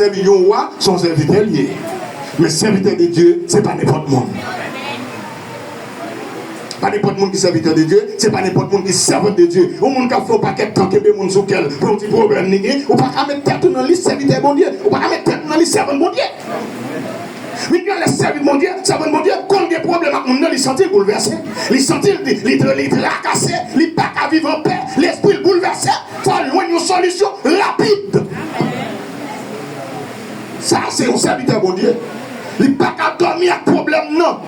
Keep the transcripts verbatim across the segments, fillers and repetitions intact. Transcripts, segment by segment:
sèvi yon wa, se yon sèvitè li ye. Men sèvitè de Dye, se pa nenpòt moun. Pa nenpòt moun ki sèvitè de Dye, se pa nenpòt moun ki sèvant de Dye. Yon moun k ap fè yon pakèt tan kenbe moun sou kè l pou yon ti pwoblèm li gen, ou pa ka met tèt ou nan lis sèvitè Bondye. Ou pa ka met tèt ou nan lis sèvant Bondye. Men gen lè sèvant Bondye, sèvant Bondye konn gen pwoblèm ak moun nan, li santi l boulvèse. Li santi l, li, li, li trakase, li pa ka viv anpè, lespri l boulvèse. Fò l jwenn yon solisyon rapid. Sa se yon sèvitè Bondye. Li pa ka dòmi ak pwoblèm nan.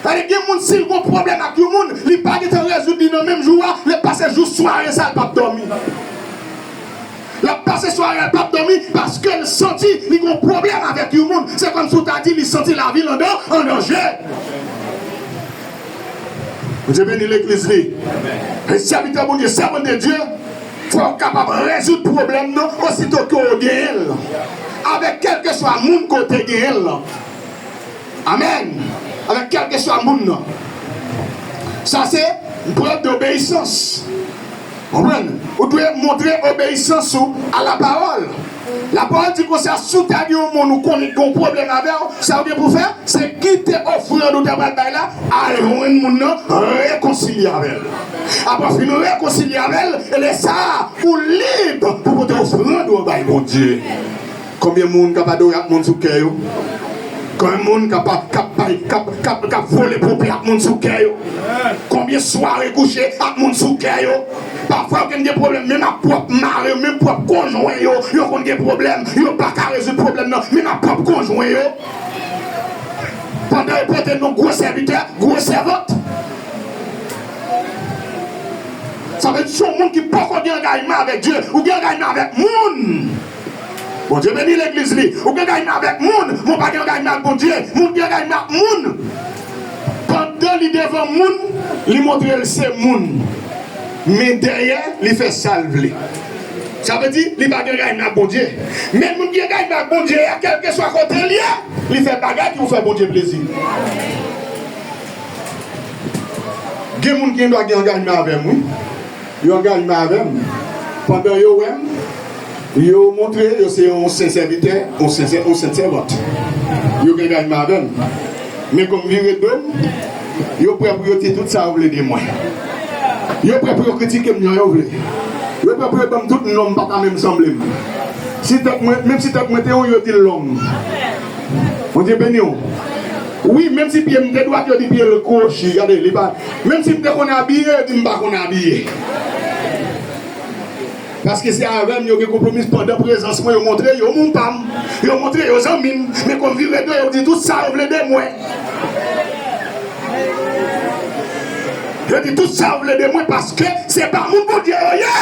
Gade, gen moun, si l gon pwoblèm ak yon moun, li pa gentan rezoud li nan menm jou a, l ap pase jou sware sa, l p ap dòmi. L ap pase sware a, l p ap dòmi, paske l santi li gon pwoblèm avèk yon moun. Se kòmsi w ta di li santi lavi l an dan-, an danje. Bondye beni legliz li. E sèvitè Bondye, sèvant de Dye, fò w kapab rezoud pwoblèm nan osito ke w genyen l. Avèk kèlkeswa moun ke w te genyen l lan. Amèn. Avèk kèlkeswa moun nan. Sa se prèv dobeyisans. Konprann? Ou dwe montre obeyisans ou a la pawòl. Lapawòl di konsa, si w ta gen yon moun ou konnen ki gen yon pwoblèm avè w, sa w gen pou fè, se kite ofrann ou ta pral bay la, al jwenn moun nan, rekonsilye avè l. Apre w fin rekonsilye avè l, e lè sa a, ou lib pou pote ofrann ou an bay Bondye. Konbyen moun k ap adore ak moun sou kè yo? Konbyen moun k ap, k ap bay, k ap, k ap, k ap vole poupè ak moun sou kè yo? Konbyen sware kouche ak moun sou kè yo? Pafwa yo konn gen pwoblèm, menm ak pwòp mari yo, menm pwòp konjwen yo, yo konn gen pwoblèm, yo pa ka rezoud pwoblèm nan, menm ak pwòp konjwen yo. Pandan yo pote non gwo sèvitè, gwo sèvant. Sa vle di, se yon moun ki poko gen angajman avèk Dye, ou gen angajman avèk moun. Bondye beni legliz li. Ou gen angajman avèk moun, men w pa gen angajman ak Bondye. Moun gen angajman ak moun. Pandan li devan moun, li montre l se moun. Men dèyè, li fè sa l vle. Sa vle di, li pa gen angajman ak Bondye. Men moun ki gen angajman ak Bondye a, kèlkeswa kote l ye, li fè bagay ki pou fè Bondye plezi. Gen moun ki gendwa gen angajman avè m, wi. Yo angajman avè m. Pandan yo wè m, yo montre yo se yon sen sèvitè, yon sen, yon sen sèvant. Yo gen angajman avè m. Men kòm m vire do m, yo prè pou yo di tout sa yo vle de mwen. Yo prè pou yo kritike m jan yo vle. Yo prè pou yo ban m tout non m pa ta menm sanble m. Si tèt mwen, menm si tèt mwen te won, yo di l long. Bondye beni w. Wi, menm si pye m te dwat, yo di pye l kwochi. Gade, li pa. Menm si m te konn abiye, yo di m pa konn abiye. Paske se avè m yo gen konpwomi pandan prezans mwen, yo montre yo moun pa m. Yo montre yo zanmi m. Men kòm vire do, yo di tout sa yo vle de mwen. Yo di tout sa yo vle de mwen paske se pa moun Bondye yo ye.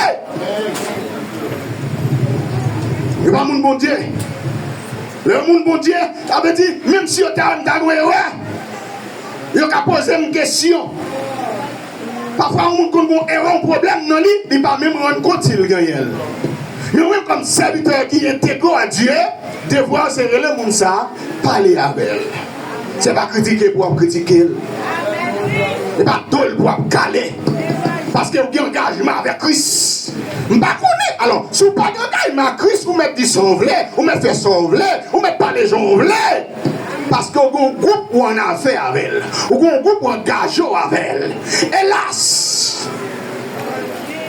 Yo pa moun Bondye. Lè yo moun Bondye, sa vle di, menm si yo ta, ta gen erè, yo ka poze m kesyon. Pafwa, yon moun konn gen erè, yon pwoblèm nan li, li pa menm rann kont si l genyen l. Men mwen, kòm sèvitè ki entegre a Dye, devwa se rele moun sa a, pale avè l. Se pa kritike pou w ap kritike l. E pa do l pou w ap kale. Paske w gen angajman avèk Kris. M pa konnen. Alò, si w pa gen angajman ak Kris, ou mèt di sa w vle, ou mèt fè sa w vle, ou mèt pale jan w vle. Paske w gen yon gwoup ou annafè avè l. Ou gen yon gwoup ou angaje w avè l. Elas!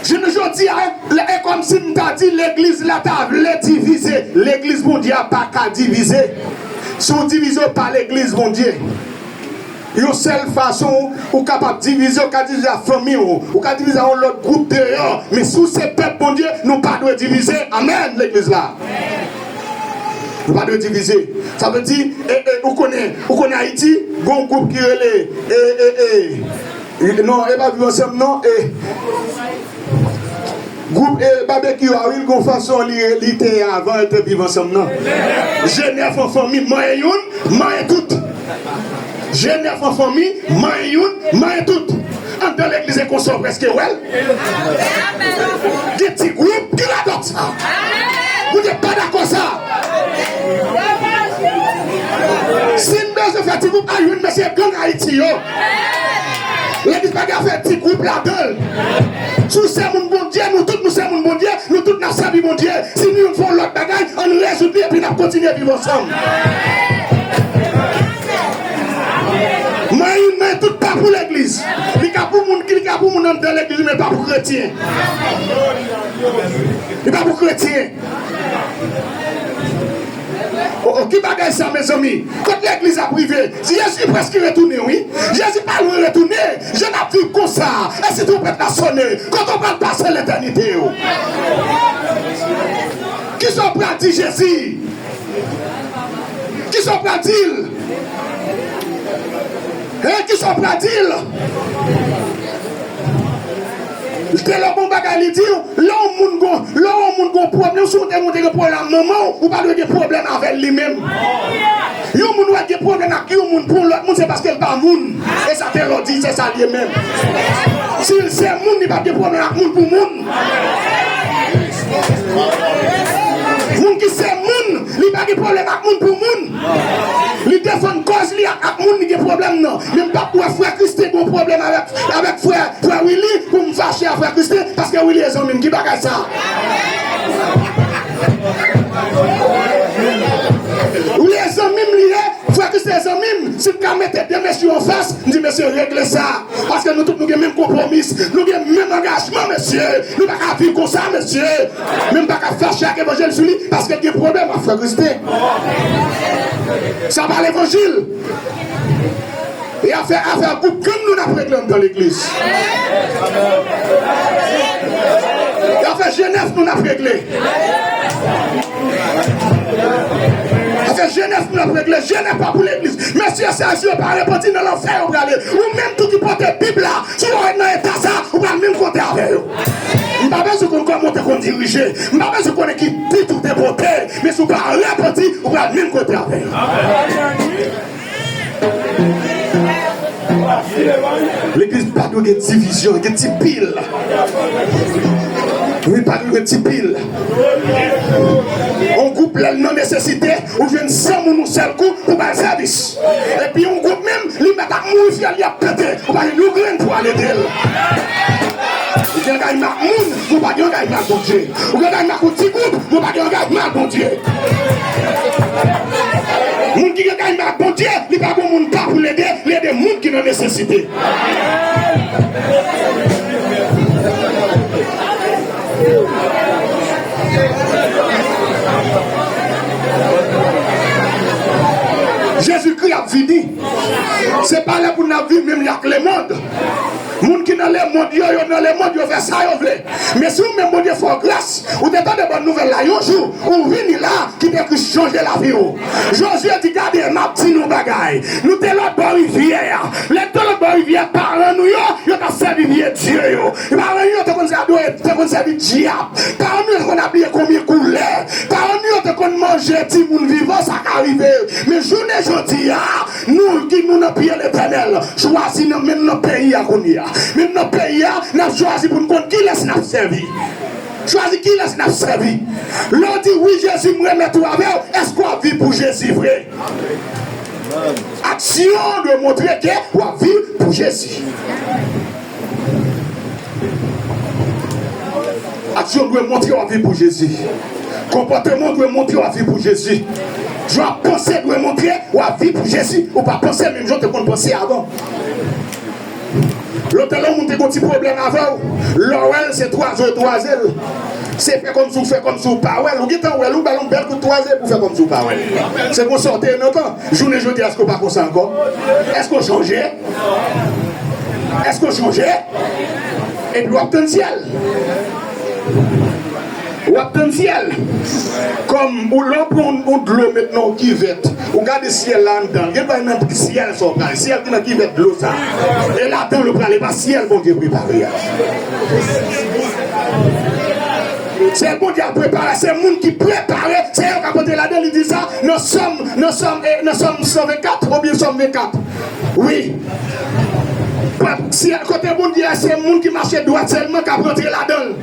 Jounen jodi a, e kòmsi m ta di legliz la ta vle divize. Legliz Bondye a pa ka divize. Si w divize, w pa legliz Bondye. Yon sèl fason ou kapab divize, ou ka divize a fanmi w, ou ka divize a yon lòt gwoup deyò. Men si w se pèp Bondye, nou pa dwe divize. Amèn, legliz la. Nou pa dwe divize. Sa vle di, e, e, ou konnen, ou konnen Ayiti, gon gwoup ki rele, e, e, e, non, e pa Viv Ansanm, non, e, gwoup, e, Babekyou a, wi, gon fason li, li te ye avan, e te Viv Ansanm, non. Je nèf an fanmi, manyen youn, manyen tout. Je nèf an fanmi, manyen youn, manyen tout. Anndan legliz e konsa w prèske wè l. Gen ti gwoup ki radòt sa. Bondye pa dakò sa. Si n bezwen fè ti gwoup, al jwenn mesye gang Ayiti yo. Legliz pa gen afè ti gwoup ladan l. Si w se moun Bondye, nou tout nou se moun Bondye, nou tout n ap sèvi Bondye. Si nou youn fè yon lòt bagay, ann rezoud li epi n ap kontinye viv ansanm. Mwen youn nan tout pa pou legliz. Li ka pou moun ki li ka pou moun anndan legliz, men pa pou kretyen. Li pa pou kretyen. Oh, oh, ki bagay sa, mezanmi? Kot legliz ap rive? Jezi prèske retounen, wi. Jezi pa lwen retounen. Jan n ap viv konsa, e si twonpèt la sonnen, kote w pral pase letènite w? Kisa w pral di Jezi? Kisa w pral di l? Hein, kisa w pral di l? Li te lè bon bagay, li di w, lè yon moun gon, lè yon moun gon pwoblèm, si w te, ou te gen pwoblèm ak manman w, ou pa dwe gen pwoblèm avè l li menm. Yon moun wè gen pwoblèm ak yon moun pou yon lòt moun, se paske l pa moun. E sa te lè w di, se sa l ye menm. Si l se moun, li p ap gen pwoblèm ak moun pou moun. Moun ki se moun, li pa gen pwoblèm ak moun pou moun. Li defann kòz li ak, ak moun li gen pwoblèm nan. Men m p ap wè frè Kristen gen pwoblèm avèk, avèk frè, frè Willy pou m fache ak frè Kristen, paske Willy e zanmi m. Ki bagay sa? Willy e zanmi m li ye, frè Kristen e zanmi m. Si m ka mete de mesye anfas, m di mesye regle sa. Paske nou tout nou gen menm konpwomis, nou gen menm angajman, mesye. Nou pa ka viv konsa, mesye. Men m pa ka fache ak evanjèlis Willy paske l gen pwoblèm ak frè Kristen. Sa pa levanjil. E afè, afè gwoup gang nou n ap regle anndan legliz. E afè Jenèf nou n ap regle. Afè Jenèf nou n ap regle. Jenèf pa pou legliz. Mesye sa, si yo pa repanti, nan lanfè yo prale. Ou menm tou ki pote Bib la, si w nan eta sa, ou pral menm kote avè yo. M pa bezwen konn kòman w te konn dirije. M pa bezwen konnen ki tit ou te pote. Men si w pa repanti, ou pral menm kote avè yo. Legliz pa dwe gen divizyon, gen ti pil. Wi, pa dwe gen ti pil. Yon gwoup, lè l nan nesesite, ou jwenn san moun yon sèl kou pou ba l sèvis. Epi yon gwoup menm, li mèt ap mouri, fyèl li ap pete. Ou pa jwenn yon grenn pou al ede l. Ou gen angajman ak moun, men w pa gen angajman ak Bondye. Ou gen angajman ak yon ti gwoup, men w pa gen angajman ak Bondye. Moun ki gen angajman ak Bondye, li pa gon moun pa pou l ede, li ede moun ki nan nesesite. Jezikri ap vini. Se pa lè pou n ap viv menm jan ak lemonn. Moun ki nan lemonn yo, yo nan lemonn, yo fè sa yo vle. Men si ou menm Bondye fè w gras, ou te tande bòn nouvèl la yon jou, ou vini la, kite Kris chanje lavi w. Jozye di, gade, m ap di nou bagay. Nou te lòt bò rivyè a. Lè n te lòt bò rivyè a, paran nou yo, yo t ap sèvi vye dye yo. Paran nou yo te konn adore, te konn sèvi dyab. Paran nou yo te konn abiye konbyen koulè. Paran nou yo te konn manje timoun vivan, sa ka rive. Men jounen jodi a, nou ki nou nan pye Letènèl, chwazi nan menm nan peyi a kounye a. Menm nan peyi a, n ap chwazi pou n konn kilès n ap sèvi. Chwazi kilès n ap sèvi. Lè w di, wi, Jezi, m remèt ou avè w, èske w ap viv pou Jezi vre? Aksyon dwe montre ke w ap viv pou Jezi. Aksyon dwe montre w ap viv pou Jezi. Konpòteman w dwe montre w ap viv pou Jezi. Jan w ap panse dwe montre w ap viv pou Jezi. Ou pa panse menm jan w te konn panse avan. Lontan, lè yon moun te gon ti pwoblèm avè w, lè w wè l, se twaze w twaze l. Se fè kòmsi w fè kòmsi w pa wè l. Ou gentan wè l, ou ba l yon bèl kout twaze pou fè kòmsi w pa wè l. Se konsa w te ye nan tan. Jounen jodi a, èske w pa konsa ankò? Èske w chanje? Èske w chanje? Epi w ap tann syèl. W ap tann syèl. Kòm ou lè w pran yon, yon dlo met nan yon kivèt, ou gade syèl la anndan l. Gen dwa nan syèl sa w prale. Syèl ki nan kivèt dlo sa. E ladan l ou prale, pa syèl Bondye prepare a. Syèl Bondye ap prepare, se moun ki prepare, se yo k ap antre ladan l. Li di sa nan Sòm, nan Sòm, eh, nan Sòm san vennkat, oubyen Sòm vennkat. Wi. Pèp, si kote Bondye a, se moun ki mache dwat sèlman k ap rantre ladan l.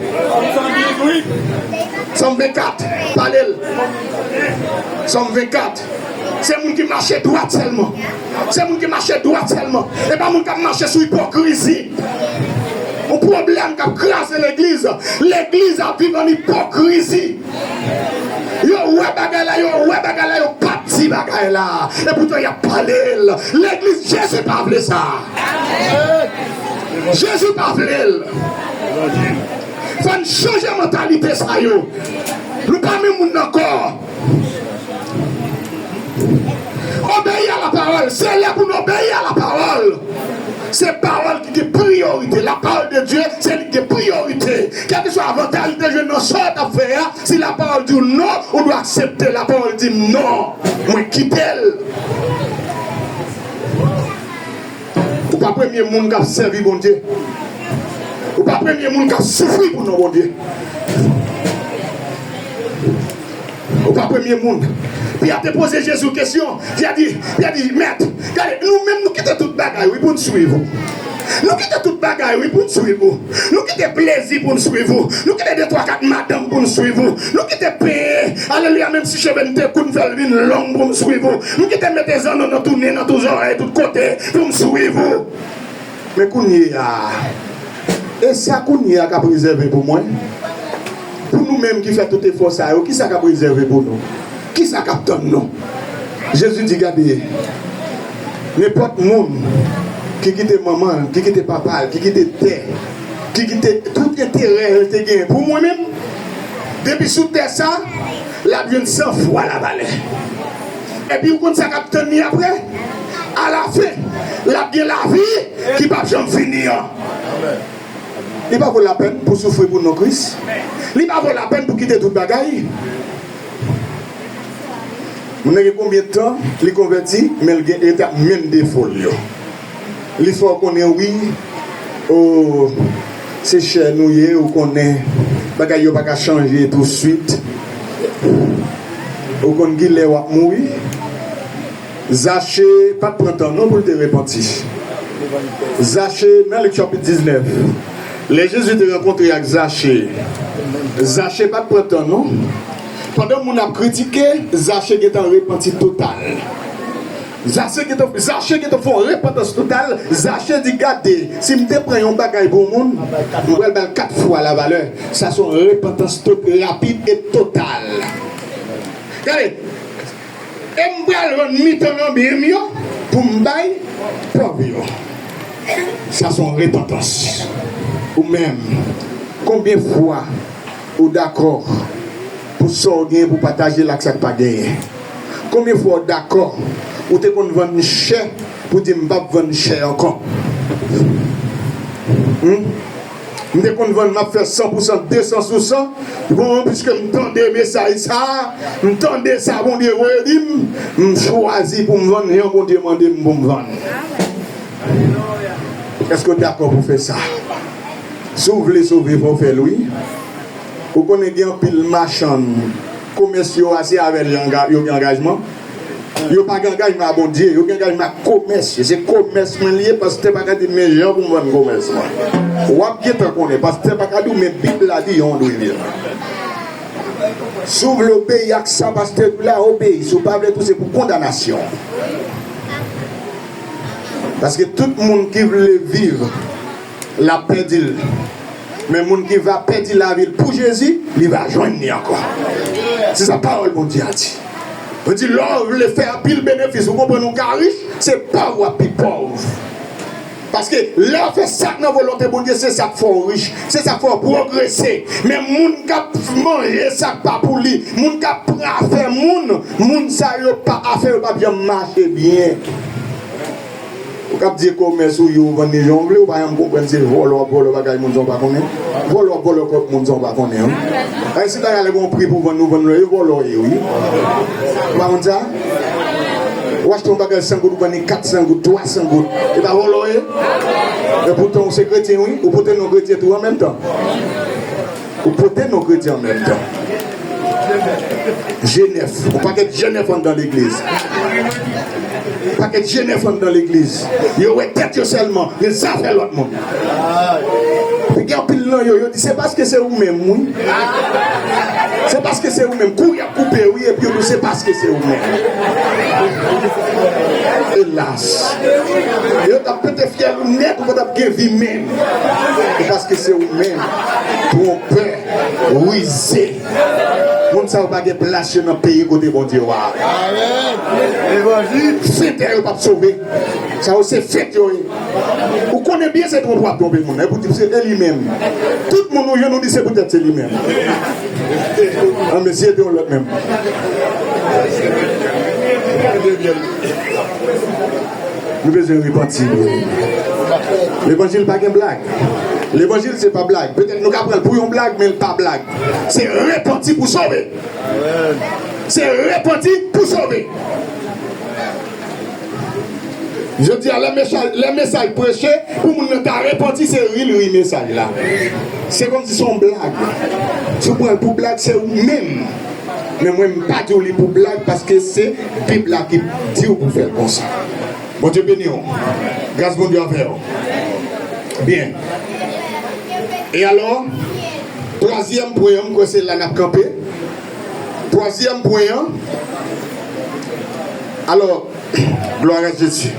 Sòm vennkat, pale l. Sòm vennkat. Se moun ki mache dwat sèlman. Se moun ki mache dwat sèlman. E pa moun k ap mache sou ipokrizi. Yon pwoblèm k ap kraze legliz. Legliz ap viv ann ipokrizi. Yo wè bagay la, yo wè bagay la, yo p ap di bagay la. E poutan y ap pale l. Legliz, Jezi pa vle sa. Jezi pa vle l. Fò n chanje mantalite sa yo. Nou pa menm moun ankò. Obeyi a la pawòl. Se lè pou n obeyi a la pawòl. Se pawòl ki gen priyorite. La parole de Dieu, se li ki gen priyorite. Kèlkeswa avantaj li te jwenn nan sa w t ap fè a, si la pawòl di w non, ou dwe aksepte la pawòl di m non. Mwen kite l. Ou pa premye moun k ap sèvi Bondye. Ou pa premye moun k ap soufri pou non Bondye. Ou pa premye moun. Pyè te poze Jezi yon kesyon. Pyè di, Pyè di, Mèt, gade, nou menm nou kite tout bagay, wi, pou n swiv ou. Nou kite tout bagay, wi, pou n swiv ou. Nou kite plezi pou n swiv ou. Nou kite de, twa, kat madanm pou n swiv ou. Nou kite peye, alelouya, menm si cheve n te kou, n fè l vin long pou n swiv ou. Nou kite mete zanno nan tou nen, nan tou zòrèy, tout kote, pou n swiv ou. Men kounye a, e sa kounye a k ap rezève pou mwen? Pou nou menm ki fè tout efò sa yo, kisa k ap rezève pou nou? Kisa k ap tann nou? Jezi di, gade, nenpòt moun ki kite manman l, ki kite papa l, ki kite tè, ki kite tout enterè l te genyen pou mwen menm, depi sou tè sa, l ap jwenn san fwa lavalè. Epi ou konn sa k ap tann li apre? Alafen, l ap gen lavi ki p ap janm fini an. Li pa vo lapèn pou soufri pou non Kris. Li pa vo lapèn pou kite tout bagay. Moun nan gen konbyen tan li konvèti, men l gen, li t ap menm defo l yo. Li fè w konnen, wi, o, se chè nou ye, ou konnen bagay yo pa ka chanje touswit. Ou konn kilè w ap mouri. Zache pa t pran tan non pou l te repanti. Zache, nan Lik chapit diznèf, lè Jezi te rankontre ak Zache, Zache pa t pran tan non. Pandan moun ap kritike, Zache gentan repanti total. Zache gentan, Zache gentan fè yon repantans total. Zache di, gade, si m te pran yon bagay pou yon moun, m pral ba l kat fwa lavalè. Sa se yon repantans to-, rapid e total. Gade, e m pral vann mitan byen m yo pou m bay pòv yo. Sa se yon repantans. Ou menm, konbyen fwa ou dakò pou sa w genyen pou pataje l ak sa k pa genyen? Konbyen fwa w dakò ou te konn vann chè pou di, m p ap vann chè ankò? Hmm? M te konn vann, m ap fè san pou san, de san sou san. Bon, piske m tande mesaj sa, m tande sa Bondye voye di m, m chwazi pou m vann jan Bondye mande m pou m vann. Èske w dakò pou fè sa? Si w vle sove, fò w fè l, wi. Ou konnen gen anpil machann, komès yo a, se avè l yo anga-, yo gen angajman. Yo pa gen angajman a Bondye, yo gen angajman ak komès yo. Se komès mwen li ye, pastè pa ka di m men jan pou m vann komès mwen. W ap gentan konnen, pastè pa ka di w men Bib la di jan w dwe viv. Si w vle obeyi ak sa pastè di w la, obeyi. Si w pa vle tou, se pou kondanasyon. Paske tout moun ki vle viv, l ap pèdi l. Men moun ki va pèdi lavi l pou Jezi, li va jwenn li ankò. Se sa pawòl Bondye a di. Yo di, lè w vle fè anpil benefis, ou konprann ou ka rich, se pòv w ap pi pòv. Paske lè w fè sa k nan volonte Bondye, se sa k fè w rich, se sa k fè w pwogrese. Men moun k ap manje sa k pa pou li, moun k ap pran afè moun, moun sa yo pa, afè yo p ap janm mache byen. Ou k ap di e komès ou ye, ou vann li jan w vle, ou pa janm konprann se vòlò w ap vòlò bagay moun san w pa konnen. Vòlò w ap vòlò kòb moun san w pa konnen, wi. Ay, si bagay la gen yon pri pou vann, ou vann lè, e vòlò w ye, wi. Ou pa konn sa? Ou achte yon bagay san goud, ou vann li kat san goud, twa san goud. E pa vòlò w ye? E poutan ou se kretyen, wi. Ou pote non kretyen tou an menm tan. Ou pote non kretyen an menm tan. Jenèf. Yon pakèt jenèf anndan legliz. Yon pakèt jenèf anndan legliz. Yo wè tèt yo sèlman, men zafè lòt moun. Pi Gen anpil nan yo, yo di, "Se paske se ou menm, wi. Se paske se ou menm." Kou y ap koupe, wi, epi yo di, "Se paske se ou menm." Elas. Yo t ap pete fyèl ou nèt, ou pa t ap gen vi menm. Se paske se ou menm. Twonpè, rize. Moun sa yo pa gen plas yo nan peyi kote Bondye yo a. Fentè yo p ap sove. Sa yo se fent yo ye. Ou konnen byen se twonpe w ap twonpe moun nan. Epi w di se e li menm. Tout moun ou jwenn ou di se poutèt se li menm. An mesye de yon lòt menm. Nou bezwen repanti. Levanjil pa gen blag. Levanjil se pa blag. Petèt nou ka pran l pou yon blag, men l pa blag. Se repanti pou sove. Se repanti pou sove. Jodi a, lè mesaj, lè mesaj preche, pou moun nan ta repanti, se ri l ri mesaj la. Se kòmsi se yon blag. Si w pran l pou blag, se ou menm. Men mwen, m pa di w li pou blag, paske se Bib la ki di w pou fè l konsa. Bondye beni w. Gras Bondye avè w. Byen. E alò, twazyèm pwen an, m kwè se la n ap kanpe. Twazyèm pwen an. Alò, glwa a Jezi.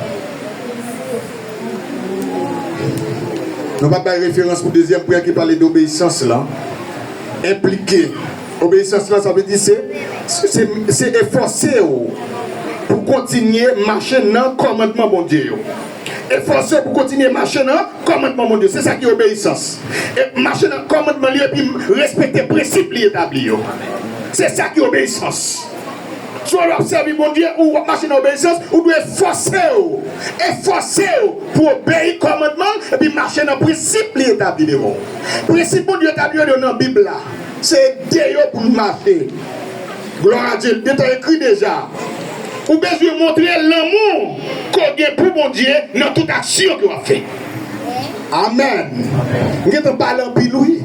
Nou p ap bay referans pou dezyèm pwen an ki pale de obeyisans lan. Enplike. Obeyisans lan, sa vle di se, se, se efòse w pou kontinye mache nan kòmandman Bondye yo. Efòse w pou kontinye mache nan kòmandman Bondye. Se sa ki obeyisans. E mache nan kòmandman li epi respekte prensip li etabli yo. Se sa ki obeyisans. Si w ap sèvi Bondye ou w ap mache nan obeyisans, ou dwe efòse w. Efòse w pou obeyi kòmandman l epi mache nan prensip li etabli devan w. Prensip Bondye etabli yo nan Bib la. Se de yo pou n mache. Glwa a Dye, li te ekri deja. Ou bezwen montre lanmou ke w gen pou Bondye nan tout aksyon ke w ap fè. Amèn. M gentan pale anpil, wi.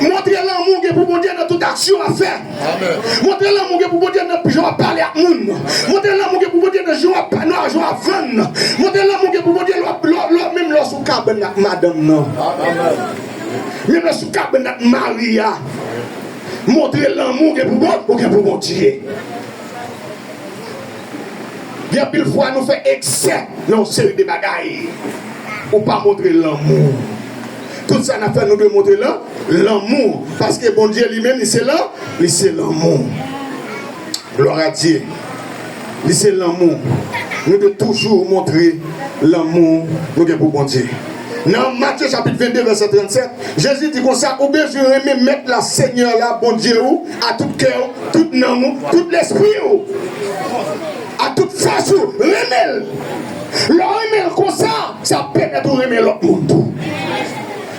Montre lanmou w gen pou Bondye nan tout aksyon w ap fè. Montre lanmou w gen pou Bondye nan jan w ap pale ak moun. Montre lanmou w gen pou Bondye nan jan w ap, nan jan w ap vann. Montre lanmou w gen pou Bondye lè w ap, lè w, lè w, menm lè w sou kabann ak madanm nan. Menm lè w sou kabann ak mari a. Montre lanmou w gen pou Bon-, ou gen pou Bondye. Gen anpil fwa nou fè eksè nan yon seri de bagay. Ou pa montre lanmou. Tout sa n ap fè, nou dwe montre lan-, lanmou. Paske Bondye li menm, li se lan-, li se lanmou. Glwa a Dye. Li se lanmou. Nou dwe toujou montre lanmou nou gen pou Bondye. Nan Matye chapit vennde, vèsè trannsèt, Jezi di konsa, ou bezwen renmen Mèt la, Senyè la, Bondye ou, a tout kè w, tout nanm ou, tout lespri w, a tout fòs ou, renmen l. Lè w renmen l konsa, sa ap pèmèt ou renmen lòt moun tou.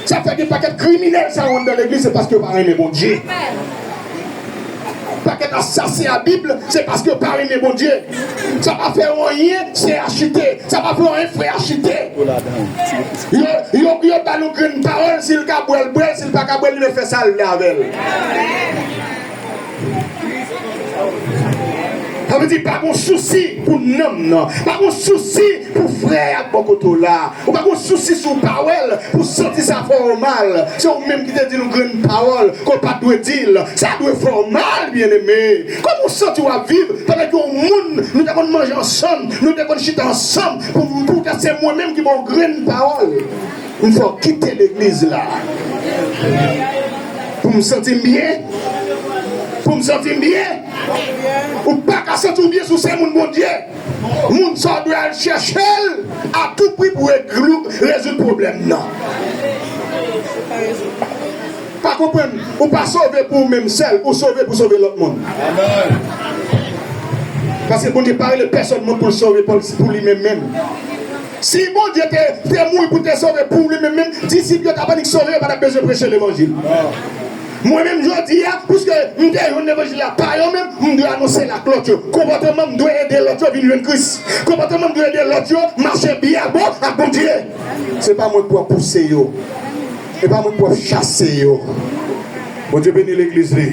Sa fè gen pakèt kriminèl sa yo anndan legliz, se paske yo pa renmen Bondye. Pakèt asasen a Bib, se paske yo pa renmen Bondye. Sa pa fè yo anyen, sè Achite. Sa pa fè yo anyen, frè Achite. Yo, yo, yo ba nou grenn pawòl, si l ka bwè l, bwè l, si l pa ka bwè l, li mèt fè sa l vle avè l. Sa vle di, pa gon sousi pou nanm nan. Pa gon sousi pou frè a k bò kote w la. Ou pa gon sousi si w pa wè l, pou santi sa fè w mal. Se ou menm ki te di nou grenn pawòl ke w pa t dwe di l. Sa dwe fè w mal, byeneme. Kòman w santi w ap viv pandan ke yon moun, nou te konn manje ansanm, nou te konn chita ansanm, pou, poutèt se mwen menm ki ba w grenn pawòl. M fè w kite legliz la. Pou m santi m byen. Pou m santi m byen. Ou pa ka santi w byen si w se moun Bondye. Moun sa w dwe al chèche l a tou pri pou reglou-, rezoud pwoblèm nan. Pa konprann, ou pa sove pou ou menm sèl, ou sove pou sove lòt moun. Paske Bondye pa rele pèsòn moun pou l sove pou, pou li menm menm. Si Bondye te, te mouri pou te sove pou li menm menm, disip yo t ap annik sove, yo pa t ap bezwen preche levanjil. Mwen menm jodi a, piske m te jwenn levanjil la pa yo menm, m dwe anonse l ak lòt yo. Konpòteman m dwe ede lòt yo vin jwenn Kris. Konpòteman m dwe ede lòt yo mache byen ak bon, ak Bondye. Se pa mwen k pou ap pouse yo. Se pa mwen k pou ap chase yo. Bondye beni legliz li.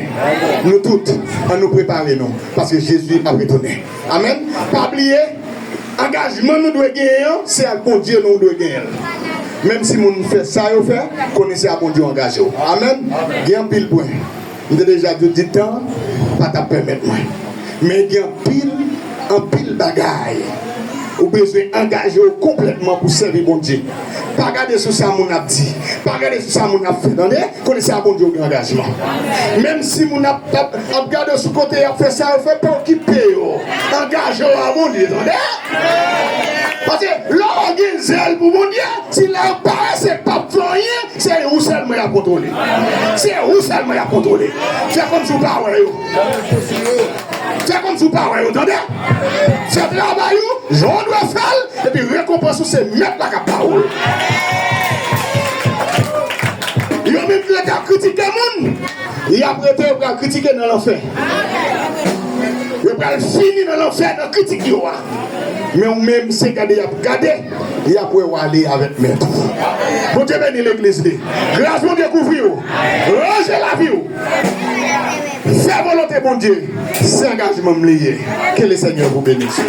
Nou tout, ann nou prepare nou, paske Jezi ap retounen. Amèn. Pa bliye, angajman nou dwe genyen an, se ak Bondye nou dwe genyen l. Menm si moun fè sa yo fè, konnen se a Bondye w angaje w. Amèn. Gen anpil pwen. M te deja di w di tan pa t ap pèmèt mwen. Men gen anpil, anpil bagay ou bezwen angaje w konplètman pou sèvi Bondye. Pa gade sou sa moun ap di. Pa gade sou sa moun ap fè, tande? Konnen se a Bondye w gen angajman. Menm si moun ap, ap, ap gade w sou kote, y ap fè sa yo fè, pa okipe yo. Angaje w a Bondye, tande? Paske lè w gen zèl pou Bondye, si lè yo parese p ap fè anyen, se ou sèlman y ap kontwole. Se ou sèlman y ap kontwole. Fè kòmsi w pa wè yo. Fè kòmsi w pa wè yo, tande? Fè travay ou jan w dwe fè l, epi rekonpans ou se Mèt la k ap ba ou l. Yo menm ki rete ap kritike moun, y ap rete, yo pral kritike nan lanfè. Yo pral fini nan lanfè nan kritik yo a. Men ou menm, se gade y ap gade, y ap wè w ale avèk Mèt ou. Bondye beni legliz li. Gras Bondye kouvri w. Ranje lavi w. Fè volonte Bondye. Se angajman m li ye. Que le Seigneur vous bénisse.